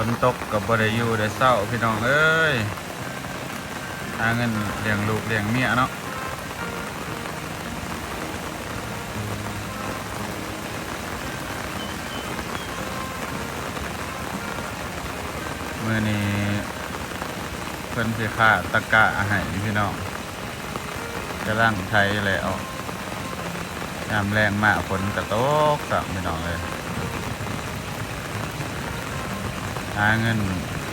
ຝົນຕົກກໍບໍ່ໄດ້ຢູ່ໄດ້ເຊົາພີ່ນ້ອງເອີຍ ຫາເງິນລ້ຽງລູກລ້ຽງເມຍເນາະ. ມື້ນີ້ເພິ່ນຊິຄາດຕະກະໃຫ້ພີ່ນ້ອງ. ກຳລັງໄຖແລ້ວ ຍາມແລງມາຝົນກະຕົກຊ້ຳພີ່ນ້ອງເອີຍ. ຫາເງິນ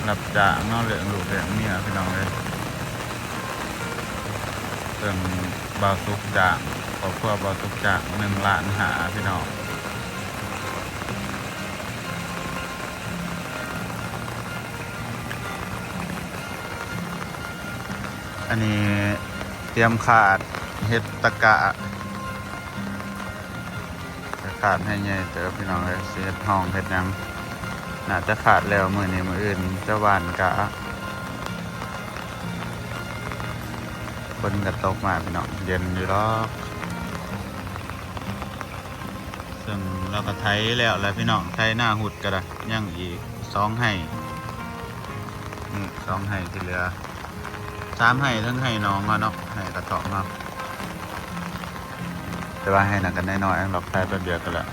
ຮັບຈ້າງເນາະ ລ້ຽງລູກລ້ຽງເມຍພີ່ນ້ອງເອີຍ. ເຊິ່ງບ່າວສຸກຈ້າງ ຄອບຄົວບ່າວສຸກຈ້າງໜຶ່ງລ້ານຫ້າພີ່ນ້ອງ. ອັນນີ້ຕຽມຄາດເຮັດຕະກະ ຄາດໃຫ້ໃຫຍ່ເຕີບພີ່ນ້ອງເອີຍ ຊິເຮັດຮ່ອງເຮັດຫຍັງ ໜ້າຈະຄາດແລ້ວມື້ນີ້ ມື້ອື່ນຈະຫວ່ານກະ. ຝົນກະຕົກມາພີ່ນ້ອງ ເຢັນຢູ່ດອກ. ເຊິ່ງລາວກະໄຖແລ້ວແຫຼະພີ່ນ້ອງ ໄຖນາຮຸດກະໄດ້ ຍັງອີກສອງໄຮ່ ນີ້ສອງໄຮ່ທີ່ເຫຼືອ ສາມໄຮ່ ເຖິງໄຮ່ໜອງເຮົາເນາະ ໄຮ່ກະຕອກເຮົາ. ແຕ່ວ່າໄຮ່ນັ້ນກະນ້ອຍໆດອກ ໄຖແປັບດຽວກະແລ້ວ.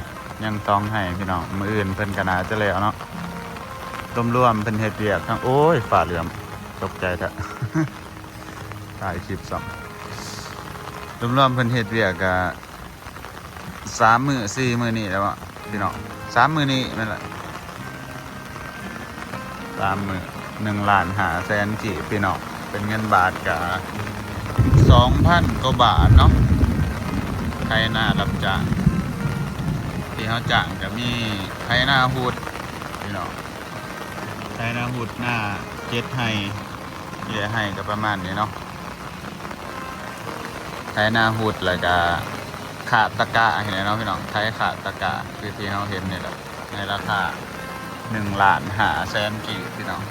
ຍັງສອງໄຮ່ພີ່ນ້ອງ ມື້ອື່ນເພິ່ນກະໜ້າຈະແລ້ວເນາະ. ລວມໆເພິ່ນເຮັດວຽກທັງ ໂອ້ຍ ຟ້າເຫຼື້ອມ ຕົກໃຈແທ້ ຖ່າຍຄລິບຊ້ຳ. ລວມໆເພິ່ນເຮັດວຽກກະ ສາມມື້ສີ່ມື້ນີ້ແລ້ວເນາະພີ່ນ້ອງ ສາມມື້ນີ້ແມ່ນລະ ສາມມື້ ໜຶ່ງລ້ານຫ້າແສນກີບພີ່ນ້ອງ ເປັນເງິນບາດກະສອງພັນກວ່າບາດເນາະ. ໄຖນາຮັບຈ້າງ ທີ່ເຮົາຈ້າງກະມີໄຖນາຮຸດພີ່ນ້ອງ ໄຖນາຮຸດນາເຈັດໄຮ່ ເອີ ໄຮ່ກະປະມານນີ້ເນາະ. ໄຖນາຮຸດ ແລ້ວກະຄາດຕະກະໃຫ້ແຫຼະເນາະພີ່ນ້ອງ ໄຖຄາດຕະກະຄືທີ່ເຮົາເຫັນນີ້ແຫຼະ ໃນລາຄາໜຶ່ງລ້ານຫ້າແສນກີບພີ່ນ້ອງ.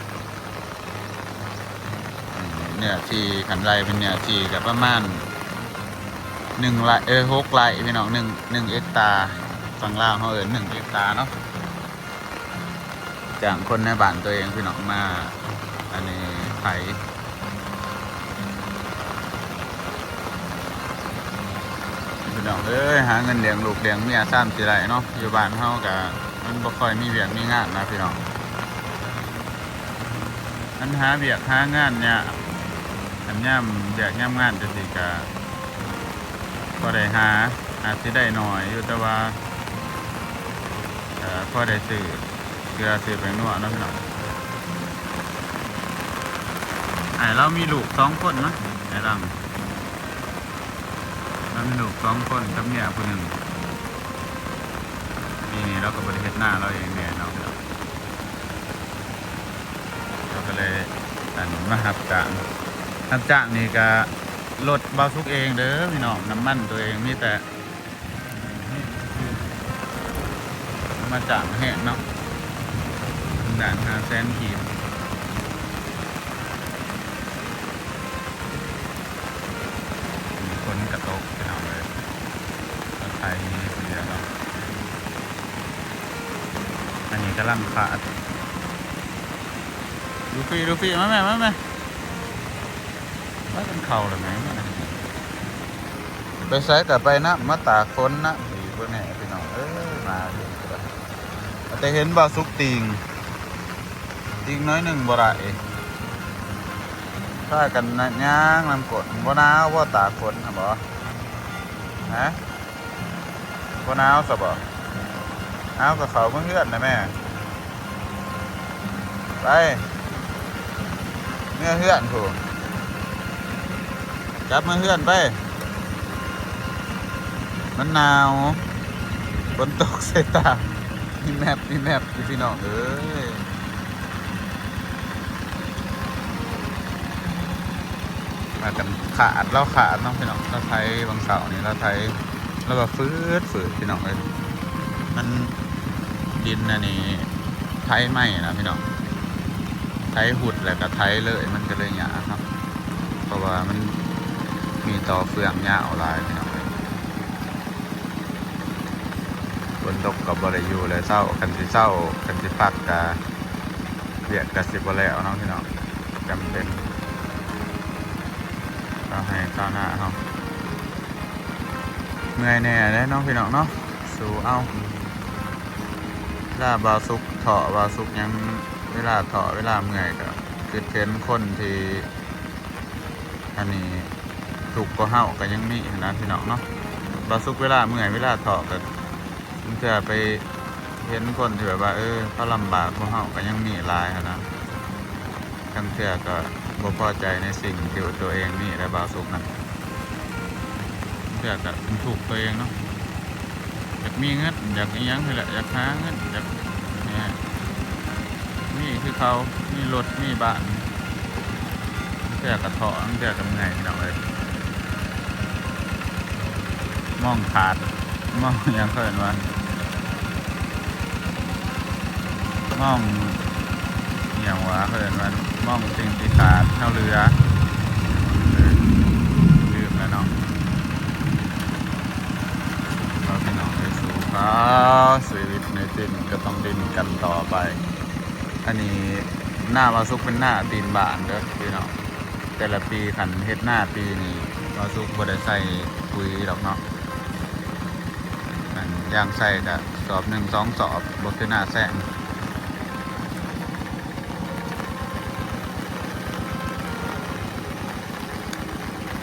ເນື້ອທີ່ ຄັນໄລ່ເປັນເນື້ອທີ່ກະປະມານໜຶ່ງໄຮ່ ເອີ ຫົກໄຮ່ພີ່ນ້ອງ ໜຶ່ງ ໜຶ່ງເຮັກຕາ ຝັ່ງລາວເຮົາເອີ້ນໜຶ່ງເຮັກຕາເນາະ. ຈ້າງຄົນໃນບ້ານຕົວເອງພີ່ນ້ອງມາ ອັນນີ້ໄຖ ພີ່ນ້ອງເອີຍ ຫາເງິນລ້ຽງລູກລ້ຽງເມຍຊ້ຳຊິໄດ້ເນາະ. ຢູ່ບ້ານເຮົາກະມັນບໍ່ຄ່ອຍມີວຽກມີງານນະພີ່ນ້ອງ ມັນຫາວຽກຫາງານຍາກ. ຄັນຍາມວຽກຍາມງານຈັ່ງຊີ້ກະພໍໄດ້ຫາ ອາດຊິໄດ້ໜ້ອຍຢູ່ ແຕ່ວ່າ ເອີ ພໍໄດ້ຊື້ເກືອຊື້ແປ້ງນົວເນາະພີ່ນ້ອງ. ອ້າຍລາວມີລູກສອງຄົນນະ ອ້າຍລາວ ລາວມີລູກສອງຄົນກັບເມຍຜູ້ໜຶ່ງ. ປີນີ້ລາວກະບໍ່ໄດ້ເຮັດນາລາວເອງແນ່ເນາະພີ່ນ້ອງ. ເຮົາກະເລີຍ ອັນ ມາຮັບຈ້າງ ຮັບຈ້າງນີ້ກະລົດບ່າວສຸກເອງເດີພີ່ນ້ອງ ນ້ຳມັນໂຕເອງ ມີແຕ່ມາຈ້າງແຫ້ງເນາະ. ໜຶ່ງລ້ານຫ້າແສນກີບ ຝົນກະຕົກພີ່ນ້ອງເອີຍ ລາວໄຖເສຍແລ້ວ. ອັນນີ້ກຳລັງຄາດ ລູຟີ້ ລູຟີ້ ມາແມ່ ມາແມ່ ມາກິນເຂົ້າແລ້ວແມ່ ໄປໃສກະໄປນຳ ມາຕາກຝົນນຳ ອີກບໍ່ແນ່ພີ່ນ້ອງເອີຍ ມາຢູ່ ແຕ່ເຫັນບ່າວສຸກຕີງ ອີກໜ້ອຍໜຶ່ງບໍ່ໄດ້ ພາກັນຍ່າງນຳກົ້ນ ບໍ່ໜາວບໍ່ ຕາກຝົນນະບໍ່ ຮະ ບໍ່ໜາວຊະບໍ່ ໜາວກະເຂົ້າເມືອເຮືອນນະແມ່ ໄປ ເມືອເຮືອນພຸ້ນ ກັບເມືອເຮືອນໄປ ມັນໜາວ ຝົນຕົກໃສ່ຕາ ມີແມັບ ມີແມັບຢູ່ພີ່ນ້ອງເອີຍ. ພາກັນຄາດ ລາວຄາດເນາະພີ່ນ້ອງ ລາວໄຖຫວ່າງເຊົ້ານີ້ ລາວໄຖ ລາວວ່າຝືດໆ ພີ່ນ້ອງເອີຍ ມັນ ດິນອັນນີ້ໄຖໃໝ່ນະພີ່ນ້ອງ ໄຖຮຸດແລ້ວກະໄຖເລີຍ ມັນກະເລີຍຍາກເນາະ ເພາະວ່າມັນມີຕໍ່ເຟືອງຍາວຫຼາຍພີ່ນ້ອງເອີຍ. ຝົນຕົກກະບໍ່ໄດ້ຢູ່ໄດ້ເຊົາ ຄັນຊິເຊົາ ຄັນຊິພັກກະ ວຽກກະຊິບໍ່ແລ້ວເນາະພີ່ນ້ອງ ຈຳເປັນ ເອົາໃຫ້ຊາວນາເຮົາ ເມື່ອຍແດ່ເດ້ເນາະພີ່ນ້ອງເນາະ ສູ້ເອົາ. ເວລາບ່າວສຸກທໍ້ ບ່າວສຸກຍັງ ເວລາທໍ້ເວລາເມື່ອຍກະຄິດເຫັນຄົນທີ່ ອັນນີ້ທຸກກວ່າເຮົາກະຍັງມີຫັ້ນນະພີ່ນ້ອງເນາະ. ບ່າວສຸກເວລາເມື່ອຍເວລາທໍ້ກະ ບາງເທື່ອໄປເຫັນຄົນທີ່ແບບວ່າ ເອີ ເຂົາລຳບາກກວ່າເຮົາກະຍັງມີຫຼາຍຫັ້ນນະ. ບາງເທື່ອກະບໍ່ພໍໃຈໃນສິ່ງທີ່ຕົວເອງມີແຫຼະ ບ່າວສຸກນະ. ບາງເທື່ອກະເປັນທຸກຕົວເອງເນາະ ຢາກມີເງິນ ຢາກອີ່ຫຍັງຫັ້ນແຫຼະ ຢາກຫາເງິນ ຢາກ ນີ້ ມີຄືເຂົາ ມີລົດ ມີບ້ານ ບາງເທື່ອກະທໍ້ ບາງເທື່ອກະເມື່ອຍພີ່ນ້ອງເອີຍ. ມອງຂາດ ມອງຫຍັງເຂົາເອີ້ນວ່າ ມອງຫຍັງວະ ເຂົາເອີ້ນວ່າ ມອງສິ່ງທີ່ຂາດເຮົາເຫຼືອ ເອີ ລືມແລ້ວເນາະ. ເອົາ ພີ່ນ້ອງເອີຍ ສູ້ເຂົາ ຊີວິດໃນຕິ່ນກະຕ້ອງດີ້ນກັນຕໍ່ໄປ. ອັນນີ້ນາບ່າວສຸກເປັນນາຕີນບ້ານເດີພີ່ນ້ອງ. ແຕ່ລະປີຄັນເຮັດນາປີນີ້ ບ່າວສຸກບໍ່ໄດ້ໃສ່ປຸ໋ຍດອກເນາະ. ອັນຢາງໃສ່ກະສອບໜຶ່ງສອງສອບ ບໍ່ຄືນາແຊງ.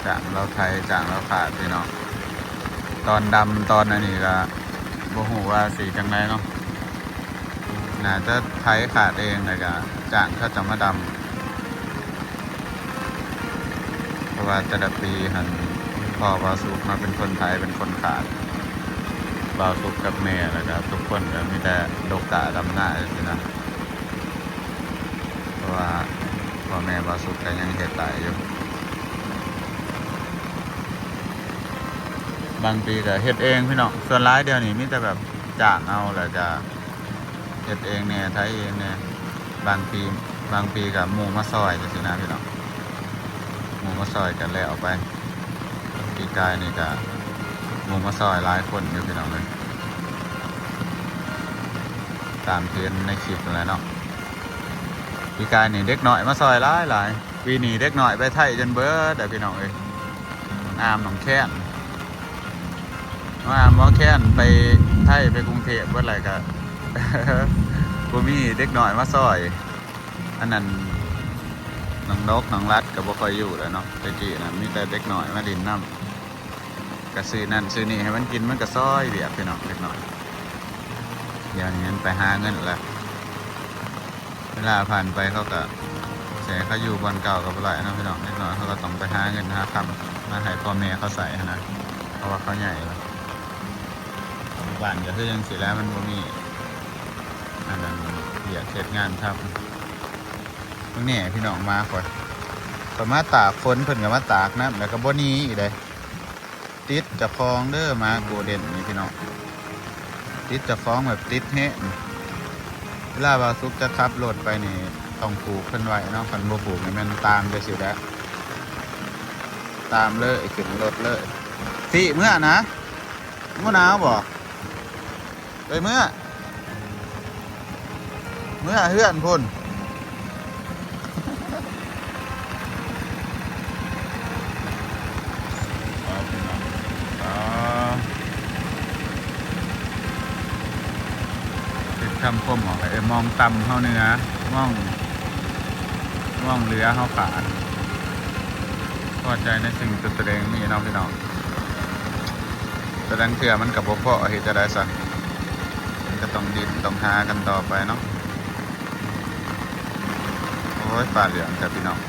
ຈ້າງລາວໄຖ ຈ້າງລາວຂາດພີ່ນ້ອງ. ຕອນດຳຕອນອັນນີ້ກະບໍ່ຮູ້ວ່າຊິຈັ່ງໃດເນາະ. ໜ້າຈະໄຖຂາດເອງ ແລ້ວກະຈ້າງເຂົາເຈົ້າມາດຳ ເພາະວ່າແຕ່ລະປີຫັ້ນ ພໍ່ບ່າວສຸກມາເປັນຄົນໄຖເປັນຄົນຂາດ ບ່າວສຸກກັບແມ່ ແລ້ວກະທຸກຄົນກະມີແຕ່ດົກກ້າດຳນາຊີ້ນະ. ເພາະວ່າພໍ່ແມ່ບ່າວສຸກກະຍັງເຮັດໄດ້ຢູ່ ບາງປີກະເຮັດເອງພີ່ນ້ອງ. ສ່ວນຫຼາຍດຽວນີ້ມີແຕ່ແບບຈ້າງເອົາ ແລ້ວກະ ເຮັດເອງແດ່ ໄຖເອງແດ່ ບາງປີ ບາງປີກະໝູ່ມາຊ່ອຍຈັ່ງຊີ້ນະພີ່ນ້ອງ ໝູ່ມາຊ່ອຍກະແລ້ວໄປ. ປີກາຍນີ້ກະໝູ່ມາຊ່ອຍຫຼາຍຄົນຢູ່ພີ່ນ້ອງເອີຍ ຕາມທີ່ເຫັນໃນຄລິບຫັ້ນແຫຼະເນາະ. ປີກາຍນີ້ເດັກນ້ອຍມາຊ່ອຍຫຼາຍໆ ປີນີ້ເດັກນ້ອຍໄປໄທຈົນເບີດແລ້ວພີ່ນ້ອງເອີຍ. ນ້ອງອາມ ນ້ອງແຄນ ນ້ອງອາມ ນ້ອງແຄນໄປໄທໄປກຸງເທບເບີດແລ້ວກະ ບໍ່ມີເດັກນ້ອຍມາຊ່ອຍ. ອັນນັ້ນ ນ້ອງນົກ ນ້ອງລັດກະບໍ່ຄ່ອຍຢູ່ແລ້ວເນາະ ແຕ່ກີ້ນະມີແຕ່ເດັກນ້ອຍມາຫຼິ້ນນຳ ກະຊື້ນັ້ນຊື້ນີ້ໃຫ້ມັນກິນ ມັນກະຊ່ອຍວຽກພີ່ນ້ອງ ເດັກນ້ອຍ. ດຽວນີ້ມັນໄປຫາເງິນແລ້ວ ເວລາຜ່ານໄປເຂົາກະຊິໃຫ້ເຂົາຢູ່ບ່ອນເກົ່າກະບໍ່ໄດ້ເນາະພີ່ນ້ອງ. ເດັກນ້ອຍເຂົາກະຕ້ອງໄປຫາເງິນຫາຄຳມາໃຫ້ພໍ່ແມ່ເຂົາໃຊ້ຫັ້ນນະ ເພາະວ່າເຂົາໃຫຍ່ແລ້ວ. ຢູ່ບ້ານກະຄືຈັ່ງຊີ້ແຫຼະ ມັນບໍ່ມີອັນນັ້ນ ວຽກເຮັດງານທຳ. ເບິ່ງແນ່ພີ່ນ້ອງ ໝາຂ້ອຍ ຂ້ອຍມາຕາກຝົນ ເພິ່ນກະມາຕາກນຳ ແລ້ວກະບໍ່ໜີອີກເດ້. ຕິດເຈົ້າຂອງເດີ ໝາໂກເດັນນີ້ພີ່ນ້ອງ ຕິດເຈົ້າຂອງແບບຕິດແຮງ. ເວລາບ່າວສຸກຈະຂັບລົດໄປນີ້ ຕ້ອງຜູກເພິ່ນໄວ້ເນາະ ຄັນບໍ່ຜູກນີ້ແມ່ນຕາມຈັ່ງຊີ້ແຫຼະ ຕາມເລີຍ ຂຶ້ນລົດເລີຍ. ຕິ ເມືອນະ ບໍ່ໜາວບໍ? ໄປເມືອ ເມືອເຮືອນພຸ້ນ. ເຮັດຄຳຄົມອອກ ເອີ ມອງຕ່ຳເຮົາເໜືອ ມອງ ມອງເຫຼືອເຮົາຂາດ. ພໍໃຈໃນສິ່ງທີ່ຕົວເອງມີເນາະພີ່ນ້ອງ. ແຕ່ລາງເທື່ອມັນກະບໍ່ພໍ ເຮັດຈັ່ງໃດຊະ ມັນກະຕ້ອງດີ້ນຕ້ອງຫາກັນຕໍ່ໄປເນາະ. ໂອ້ຍ ຟ້າເຫຼືອງແທ້ພີ່ນ້ອງ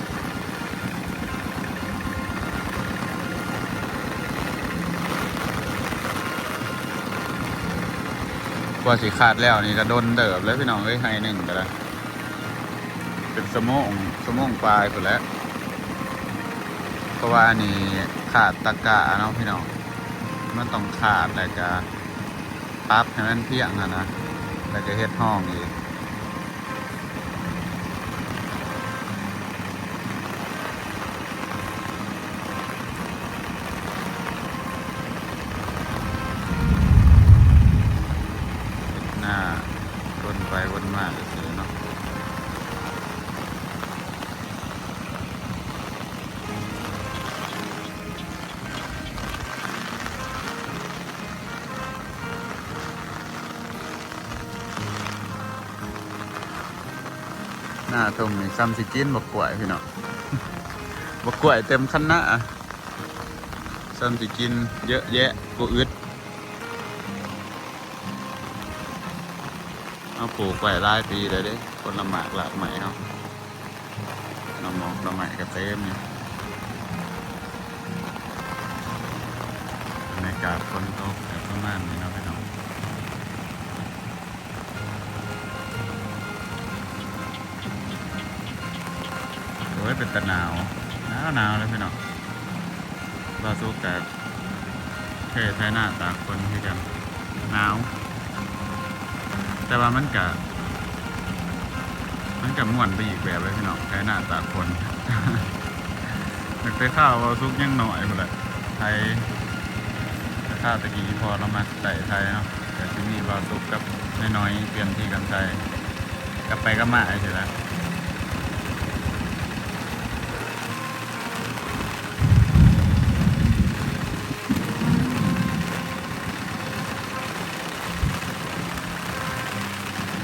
ກວ່າຊິຂາດແລ້ວນີ້ກະດົນເຕີບເລີຍພີ່ນ້ອງເອີຍ ໄຮ່ໜຶ່ງກະໄດ້ ເປັນຊົ່ວໂມງ ຊົ່ວໂມງປາຍພຸ້ນແຫຼະ. ເພາະວ່າອັນນີ້ຂາດຕະກະເນາະພີ່ນ້ອງ ມັນຕ້ອງຂາດ ແລ້ວກະປັບໃຫ້ມັນພຽງຫັ້ນນະ ແລ້ວກະເຮັດຮ່ອງອີກ. ເຮັດໜ້າວົນໄປວົນມາຊື່ໆເນາະ. ຫ້າທົ່ງນີ້ ສ່ຳຊິກິນບັກກ້ວຍພີ່ນ້ອງ ບັກກ້ວຍເຕັມຄັນນາ ສ່ຳຊິກິນເຍາະແຍະບໍ່ອຶດ. ເຮົາປູກໄວ້ຫຼາຍປີແລ້ວເດ້ ຜົນລະໝາກລາກໄມ້ເຮົາ ໜໍ່ໝອກໜໍ່ໄມ້ກໍເຕັມຢູ່. ບັນຍາກາດຝົນຕົກກໍປະມານນີ້ເນາະພີ່ນ້ອງ. ໂອ້ຍ ເປັນຕາໜາວ ໜາວໆ ເລີຍພີ່ນ້ອງ. ບ່າວສຸກກໍເພໄຖນາຕາກຝົນຄືກັນ ໜາວ ແຕ່ວ່າມັນກະ ມັນກະມ່ວນໄປອີກແບບເລີຍພີ່ນ້ອງ ໄຖນາຕາກຝົນ. ຕັ້ງແຕ່ຄາວບ່າວສຸກຍັງນ້ອຍພຸ້ນແຫຼະ ໄຖ ແຕ່ຄາວແຕ່ກີ້ພໍ່ລາວມັກໄດ້ໄຖເນາະ ກໍຊິມີບ່າວສຸກກັບນາຍນ້ອຍປ່ຽນທີ່ກັນໄຖ ກັບໄປກັບມາຈັ່ງຊີ້ແຫຼະ.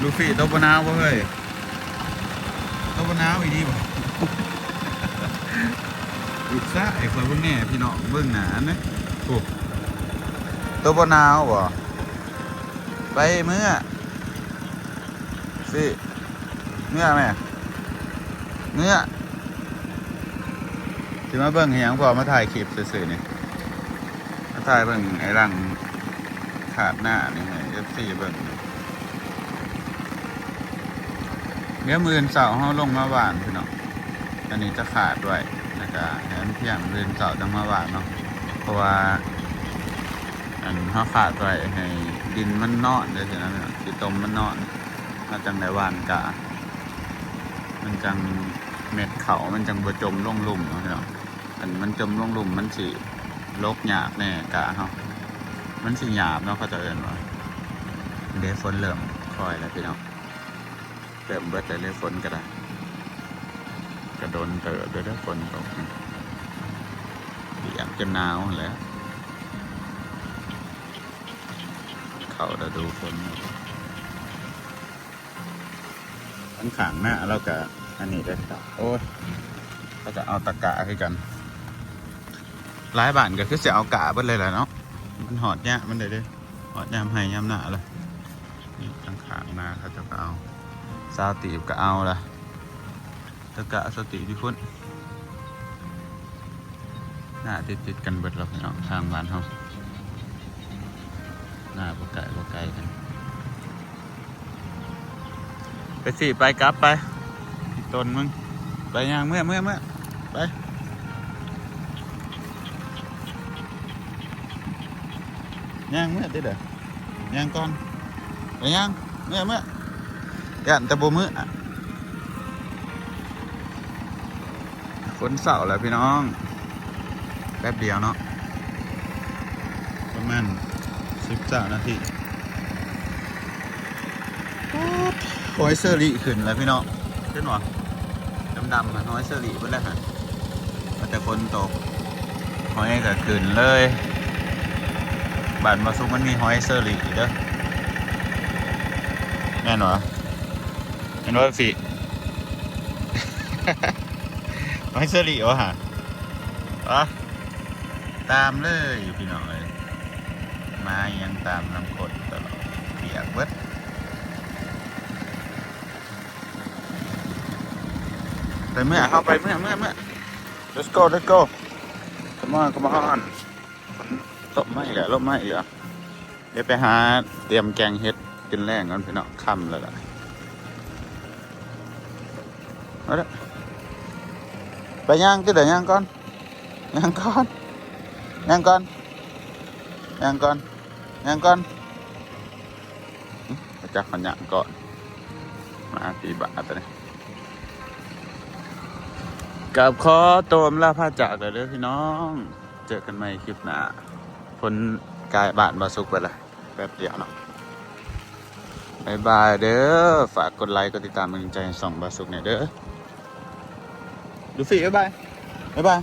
ລູກພີ່ ໂຕບໍ່ໜາວບໍ່ເຮີ້ຍ? ໂຕບໍ່ໜາວອີ່ຫຼີບໍ່? ລູກຊາຍຂ້ອຍເບິ່ງແດ່ພີ່ນ້ອງ ເບິ່ງໜ້ານະ ໂອ້ ໂຕບໍ່ໜາວບໍ່? ໄປເມືອ ຊິ ເມືອແມ່ ເມືອ ຊິມາເບິ່ງອີ່ຫຍັງ ພໍ່ມາຖ່າຍຄລິບຊື່ໆ ນີ້ ມາຖ່າຍເບິ່ງໄອ້ຫຼັງຄາດໜ້ານີ້ໃຫ້ເອັຟຊີເບິ່ງ. ດຽວມື້ອື່ນເຊົ້າເຮົາລົງມາຫວ່ານພີ່ນ້ອງ ອັນນີ້ຈະຄາດໄວ້ ແລ້ວກະໃຫ້ມັນພຽງ ມື້ອື່ນເຊົ້າຈັ່ງມາຫວ່ານເນາະ ເພາະວ່າ ອັນເຮົາຄາດໄວ້ໃຫ້ດິນມັນນອນຈັ່ງຊີ້ນະພີ່ນ້ອງ ຂີ້ຕົມມັນນອນ ເຮົາຈັ່ງໄດ້ຫວ່ານກາ ມັນຈັ່ງ ເມັດເຂົ້າມັນຈັ່ງບໍ່ຈົມລົງລຸ່ມເນາະພີ່ນ້ອງ. ອັນມັນຈົມລົງລຸ່ມມັນຊິຫຼົກຍາກແດ່ ກາເຮົາ ມັນຊິຫຍາບເນາະ ເຂົາເຈົ້າເອີ້ນວ່າ. ເດ້ ຝົນເລີ່ມຄ່ອຍແລ້ວພີ່ນ້ອງ ເລີ່ມເບິດແລ້ວເດ້ ຝົນກໍໄດ້ ກໍດົນເຕີບແລ້ວເດ້ ຝົນຕົກ ປຽກຈົນໜາວຫັ້ນແຫຼະ ເຂົ້າລະດູຝົນ. ທາງຂ້າງນາລາວກະອັນນີ້ເດ້ ໂອ້ຍ ເຂົາກະເອົາຕະກາຄືກັນ ຫຼາຍບ້ານກະຄືຊິເອົາກາເບິດເລີຍແຫຼະເນາະ ມັນຮອດຍາມມັນເດ້ ຮອດຍາມໄຮ່ຍາມນາລະ. ນີ້ທາງຂ້າງນາເຂົາເຈົ້າກະເອົາ ຊາວຕີບກະເອົາລະ ຕະກະສະຕິຢູ່ພຸ້ນ ໜ້າຕິດໆກັນເບິດແລ້ວພີ່ນ້ອງ ທາງບ້ານເຮົາ ໜ້າບໍ່ໄກບໍ່ໄກກັນ. ໄປຊິ ໄປ ກັບໄປ ອີ່ຕົນມຶງ ໄປ ຍ່າງເມືອ ເມືອ ເມືອ ໄປ ຍ່າງເມືອຕິເດີ ຍ່າງກ່ອນ ໄປຍ່າງ ເມືອ ເມືອ ຢ້ານແຕ່ບໍ່ເມືອ. ຝົນເຊົາແລ້ວພີ່ນ້ອງ ແປັບດຽວເນາະ ປະມານສິບ ຊາວນາທີ. ໂອ້ ຫອຍເຊີຣີຂຶ້ນແລ້ວພີ່ນ້ອງ ເຫັນບໍ່ ດຳໆ ຫັ້ນ ຫອຍເຊີຣີເບິດແລ້ວຫັ້ນ ວ່າແຕ່ຝົນຕົກ ຫອຍກໍຂຶ້ນເລີຍ. ບ້ານບ່າວສຸກມັນມີຫອຍເຊີຣີເດີ ແມ່ນບໍ່? ແມ່ນບໍ່ ເອັຟຊີ? ຫອຍເຊີຣີບໍ່ຫະ? ອະ ຕາມເລີຍພີ່ນ້ອງເອີຍ ມາຫຍັງຕາມນຳຄົນຕະຫຼອດ ປຽກເບິດ. ໄປເມືອ ເຮົາໄປເມືອ ເມືອ ເມືອ let's go let's go come on come on. ລົມມາອີກແລ້ວ ລົມມາອີກແລ້ວ. ດຽວໄປຫາຕຽມແກງເຫັດກິນແລງກ່ອນພີ່ນ້ອງ ຄ່ຳແລ້ວລະ. ເອົາລະ ໄປຍ່າງຕິລະ ຍ່າງກ່ອນ ຍ່າງກ່ອນ ຍ່າງກ່ອນ ຍ່າງກ່ອນ ຍ່າງກ່ອນ. ຫຶ ຈັກມັນຍ່າງກ່ອນ ມາຕີບາດຕະນີ້. ກາບຂໍຕົວອຳລາພາຈາກແລ້ວເດີພີ່ນ້ອງ ເຈີກັນໃໝ່ຄລິບໜ້າ. ຝົນກາຍບ້ານບ່າວສຸກໄປລະ ແປັບດຽວເນາະ. ບາຍບາຍເດີ ຝາກກົດໄລກົດຕິດຕາມເປັນກຳລັງໃຈໃຫ້ຊ່ອງບ່າວສຸກແດ່ເດີ. ລູກພີ່ ບາຍບາຍ ບາຍບາຍ.